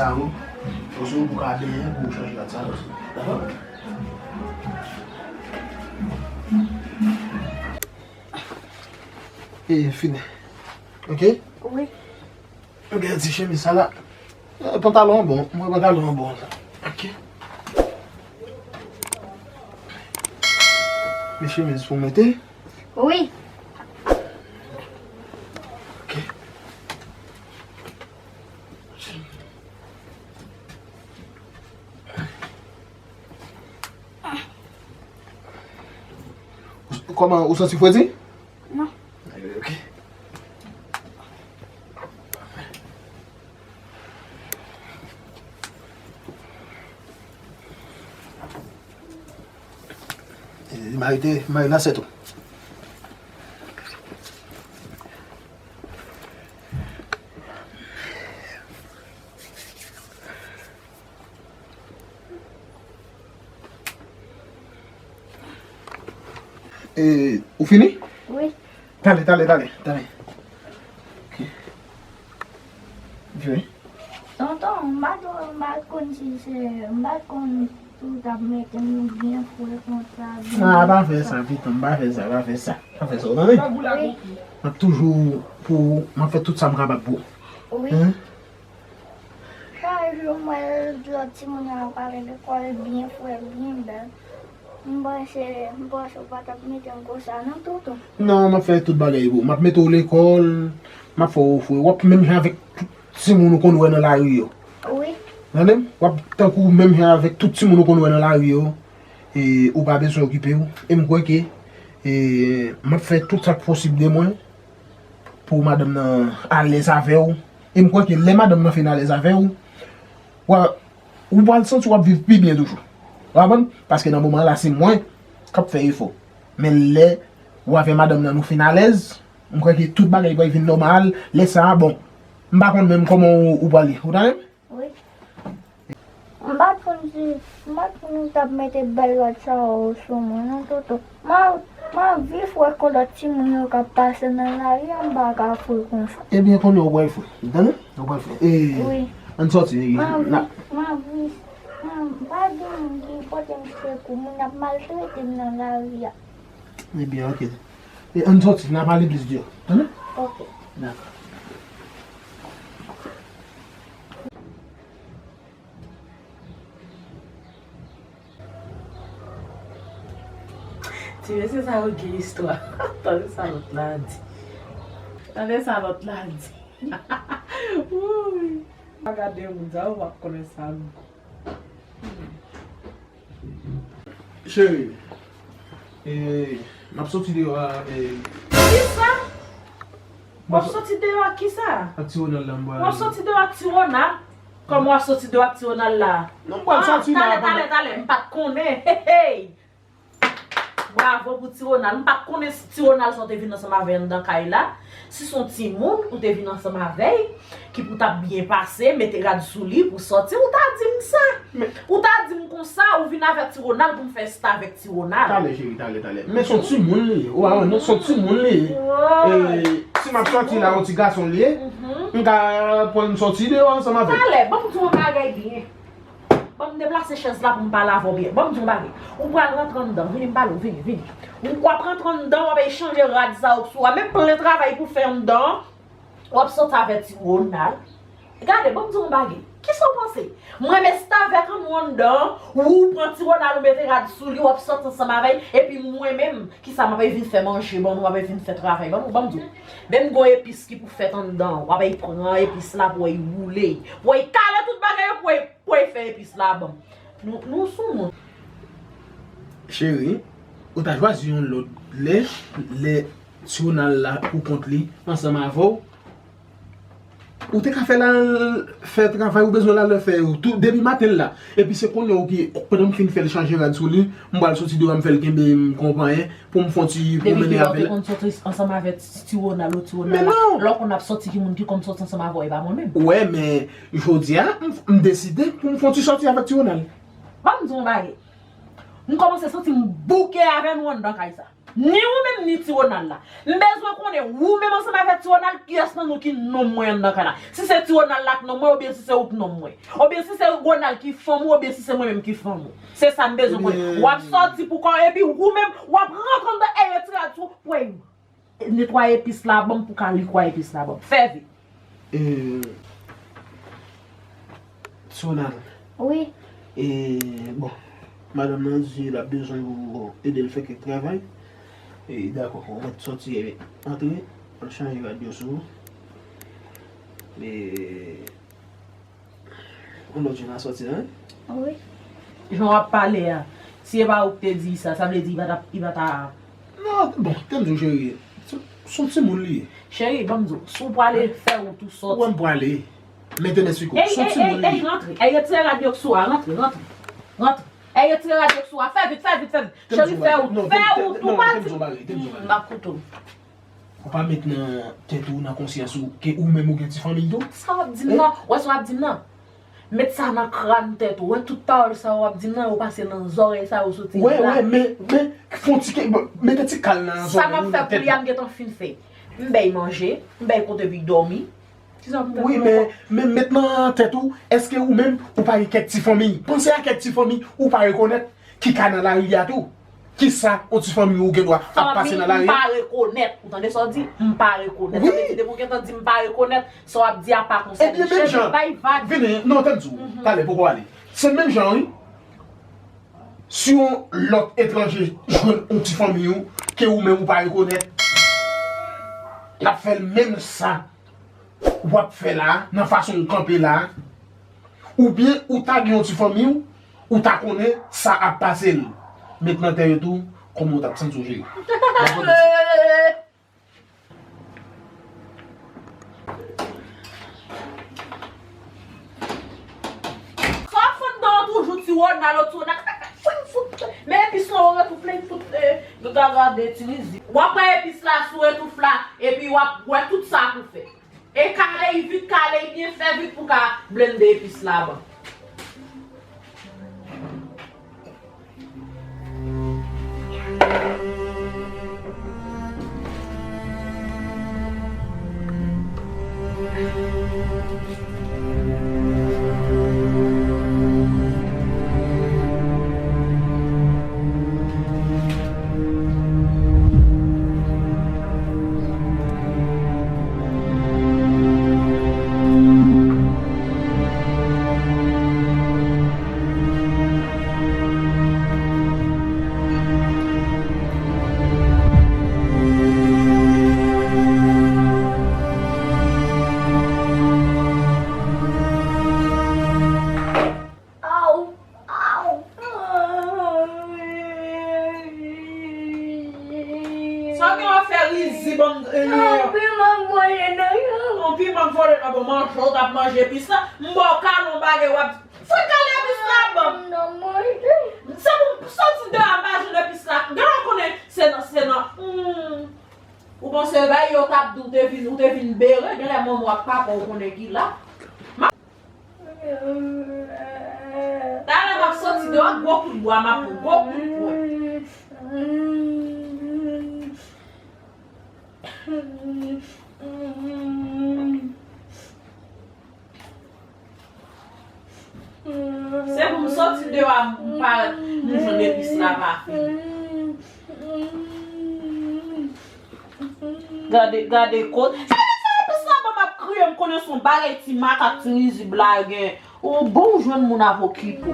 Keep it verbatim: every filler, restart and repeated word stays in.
Sa ou, ou sou pou ka benyen, pou ou chanje rad sa yo. Dakò? E fini. Ok? Wi. Ok, ti chemiz sa la. Eh, pantalon an bon. Mwen pantalon an bon sa. Ok. Men chemiz pou mete. Wi. Ok. Kòman, ou santi fredi? Non. Ok. E, mari te, mari nan sèt ou. E, ou fini? Wi. Tale, tale, tale, tale. Ok. Tonton, m pa t, m pa t konn si se, m pa t konn si w t ap mete m byen fre konsa, byen. Ah, pa fè sa, pitit, pa fè sa, pa fè sa. Pa fè sa, ou tande? Wi. M ap toujou pou ou, m ap fè tout sa m kapab pou ou. Wi. Hein? Chak jou m wè lòt timoun yo ap ale lekòl byen fre, byen bèl. M panse, m panse w pa t ap mete m konsa non, tonton. Non, m ap fè tout bagay pou ou. M ap mete w lekòl, m ap fè w ofri. W ap menm jan avèk tout timoun ou konn wè nan lari yo. Wi. Tande m? W ap tankou menm jan avèk tout timoun ou konn wè nan lari yo. E ou pa bezwen okipe w. E m kwè ke, e, m ap fè tout sa k posib de mwen pou madanm nan alèz avè w. E m kwè ke lè madanm nan fin alèz avè w, w a, ou pral santi w ap viv pi byen toujou. Ou konprann? Paske nan moman la, se mwen k ap fè efò. Men lè ou avè madanm nan nou fin alèz, m kwè ke tout bagay pral vin nòmal. Lè sa a, bon, m pa konn menm kòman ou, ou pral ye. Ou ta renmen? Wi. M pa t konn si, m pa t konn ou t ap mete bèl rad sa yo sou mwen non, tonton. M a, m anvi fre kon lòt timoun yo k ap pase nan lari a, m pa ka fre konsa. Ebyen, kounye a ou pral fre. Ou tande? Ou pral fre. E, wi. Ann sòti. M anvi, m anvi, m, pa gen moun ki pote m sekou, moun ap maltrete m nan lari a. Ebyen, ok. E, ann sòti, n a pale plis deyò. Tande? Ok. Dakò. Ti mesye sa yo gen istwa. Tande sa lòt la di. Tande sa lòt la di. Wouy. Pa gade moun sa yo, w ap konnen sa gou. Cheri, e, m ap soti deyò a, e. Kisa? W ap soti deyò ak kisa? Ak ti Ronald la, m pral. W ap soti deyò ak ti Ronald? Kòman w ap soti deyò ak ti Ronald la? Non, m pral soti la. Talè, talè, talè, m pa t konnen. Hey, hey! Bravo pou ti Ronald. M pa t konnen si ti Ronald sa w te vin ansanm avè l anndan kay la. Si se yon timoun ou te vin ansanm avè l, ki pou t ap byen pase, mete rad sou li pou sòti, ou ta di m sa. Ou ta di m konsa, ou vin avè ti Ronald pou m fè sta avèk ti Ronald. Talè, cheri, talè, talè. Men se yon timoun li ye. Ou pa wè, non, se yon timoun li ye. E, si m ap sòti la, yon ti gason li ye, m ka pran m sòti deyò ansanm avè l. Talè, ban m di w yon bagay byen. Ban m deplase chèz la pou m pale avè w byen. Ban m di w yon bagay. Ou pral rantre anndan. Vini m pale w. Vini, vini. Ou, w ap rantre anndan, w ap al chanje rad sa yo sou a. Men plen travay pou fè anndan. W ap sòti avè ti Ronald. Gade, ban m di w yon bagay. Kisa w panse? Mwen, m estave ak nou anndan. Ou pran ti Ronald, ou mete rad sou li, w ap sòti ansanm avè l. Epi mwen menm, kisa m ap vin fè manje ban nou, m ap vin fè travay ban nou? Ban m di w. Menm gon epis ki pou fèt anndan, w ap al pran epis la pou w al woule. Pou w al kale tout bagay yo, pou w al pou w fè epis la ban m. Nou, nou sou moun. Cheri, ou ta chwazi yon lòt lè, lè ti Ronald la pou kont li, ansanm avè w. Ou te ka fè l al fè travay ou bezwen l al fè yo. Tou, depi maten l la. Epi se kounye a ou ki, pandan m fin fè l chanje rad sou li, m pral soti deyò a m fè l kenbe m konpanyen. Pou m fè yon ti pwomennen avè l. Depi kilè w te konn sòti ansanm avè ti, ti Ronald ou ti Ronald la? Men non. Lè w konn ap sòti, ki moun ki konn sòti ansanm avè w, e pa mwen menm. Wè, men jodi a, m, m deside pou m fè yon ti sòti avèk ti Ronald. Ban m di w yon bagay. M kòmanse santi m bouke avè nou anndan kay sa. Ni ou menm, ni Ti Ronald la. M bezwen konnen, ou menm ansanm avèk Ti Ronald, kiyès nan nou ki nonm mwen anndan kay la? Si se Ti Ronald la k nonm mwen, oubyen si se ou k nonm mwen. Oubyen si se Ronald ki fanm ou, oubyen si se mwen menm ki fanm ou. Se sa m bezwen konnen. W ap sòti pou kò w, epi ou menm, w ap rantre anndan e retire sou pwey. Netwaye epis la ban m pou ka li kwa epis la ban m. Fè vit. E, Sonal. Wi. E, bon, madanm nan di l ap bezwen ou ede l fè kèk travay. E, dakò, ou mèt sòti, e, antre, al chanje rad yo sou ou. E, Yon lòt jou n a sòti la, wi. Wi. Jan w ap pale a, si e pa ou ki te di sa, sa vle di li pa ta, li pa ta. Non, bon, tande w, cheri. Se, se yon timoun li ye. Cheri, ban m di w, si w prale, fè wout ou sòti. Wè m prale. Mete men sou kou. Ey, se yon ey, timoun ey, li ey, ye. Rantre. Ey, retire rad yo sou a, rantre, rantre. Rantre. Ey, retire rad yo sou a, fè vit, fè vit, fè vit. Cheri, fè wout, fè wout, ou pa di. M ap koute w. Ou pa met nan tèt ou, nan konsyans ou, ke ou menm ou gen ti fanmiy tou? Sa w ap di m nan? Wè sa w ap di m nan? Met sa nan kràn tèt ou. Wè tout pawòl sa w ap di m nan, yo pase nan zòrèy sa yo soti la. Wè, wè, men, men, fon ti ke, mete ti kal nan zòrèy ou, nan tèt ou. Sa m ap fè pou li a, m gentan fin fè. M bay manje, m bay kote pou li dòmi. Wi, men, men met nan tèt ou, èske ou menm, ou pa gen kèk ti fanmiy? Panse a kèk ti fanmiy, ou pa rekonèt, ki ka nan lari a tou. Kisa yon ti fanmi ou gen dwa ap pase nan lari a? M pa rekonèt. Ou tande sa w di? M pa rekonèt. Wi. Sa vle di, depi w gentan di m pa rekonèt, sa w ap di a pa konsène. Ebyen, menm jan, vini, non, tann di w, talè, poko ale. Se menm jan, wi. Si yon lòt etranje jwenn yon ti fanmi ou, ke ou menm ou pa rekonèt, l ap fè l menm sa w ap fè la, nan fason w kanpe la, oubyen ou ta gen yon ti fanmi w, ou ta konnen sa ap pase l. Met nan tèt ou, kòman w t ap santi w, cheri? Sa w ap fè anndan an toujou, ti Ronald, ti Ronald. Fout, fout. Men epis lan, ou retoufle, fout, eh, nou ta gade ti Lizzy. W ap pran epis la sou retouf la, epi w ap wè tout sa pou fè. E kale y vit, kale y byen, fè vit pou ka blende epis la ban. Aw! Aw! Sa w gen w ap fè, Lizzy, banm, eh, yon piman vole nan yo. Yon piman vole nan, bon, manje w t ap manje epis la. M ba w kale yon bagay w ap fè kale epis la banm. Non, manje. Se pou m soti deyò a, m pa jwenn epis la. Gen lè w konnen se nan, se nan, hmm. Ou panse bagay yo t ap di w te vin, ou te vin bere, gen lè manman w ak papa w konnen ki la. Talè m ap soti deyò ak gwo kout bwa, m ap pran gwo kout pwen. Se pou m soti deyò a, m parèt, m jwenn epis la pa fini. Gade, gade kot. Se, se epis la ban m ap kriye, m konnen se yon bagay ti makak, ti rizib la gen. Ou bon, ou jwenn moun ap okipe w.